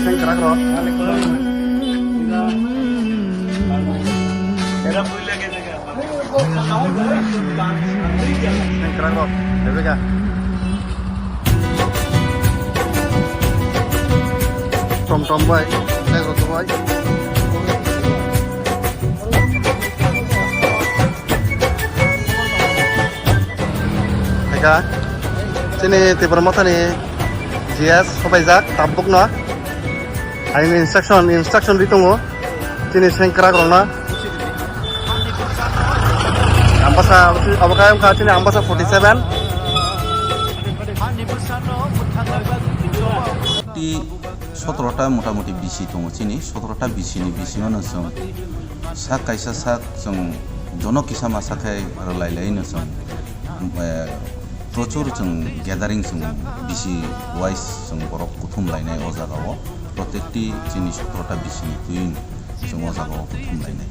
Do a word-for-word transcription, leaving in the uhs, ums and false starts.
Sengkrak rok. Sengkrak rok. Bebega. Tom tom bai. Tei rok bai. Eka, chini Tipra Mothani G S sobaijak, tabukno. Ayni instruction, instruction ri tongo. Chini sengkrak rokno. Ambasa, abo khe wngkha chini Ambasa forty seven. Ti sotrota motamuti bisi tongo chini, sotrota bisini bisingo no chwng sak kaisa sak chwng jono kisa masa khe rwlai laino chwng, eh, prochur chwng gathering chwng bisi wise chwng borok kuthum lainai o jaga o, protekti chini sotrota bisini twi chwng o jaga o kuthum lainai.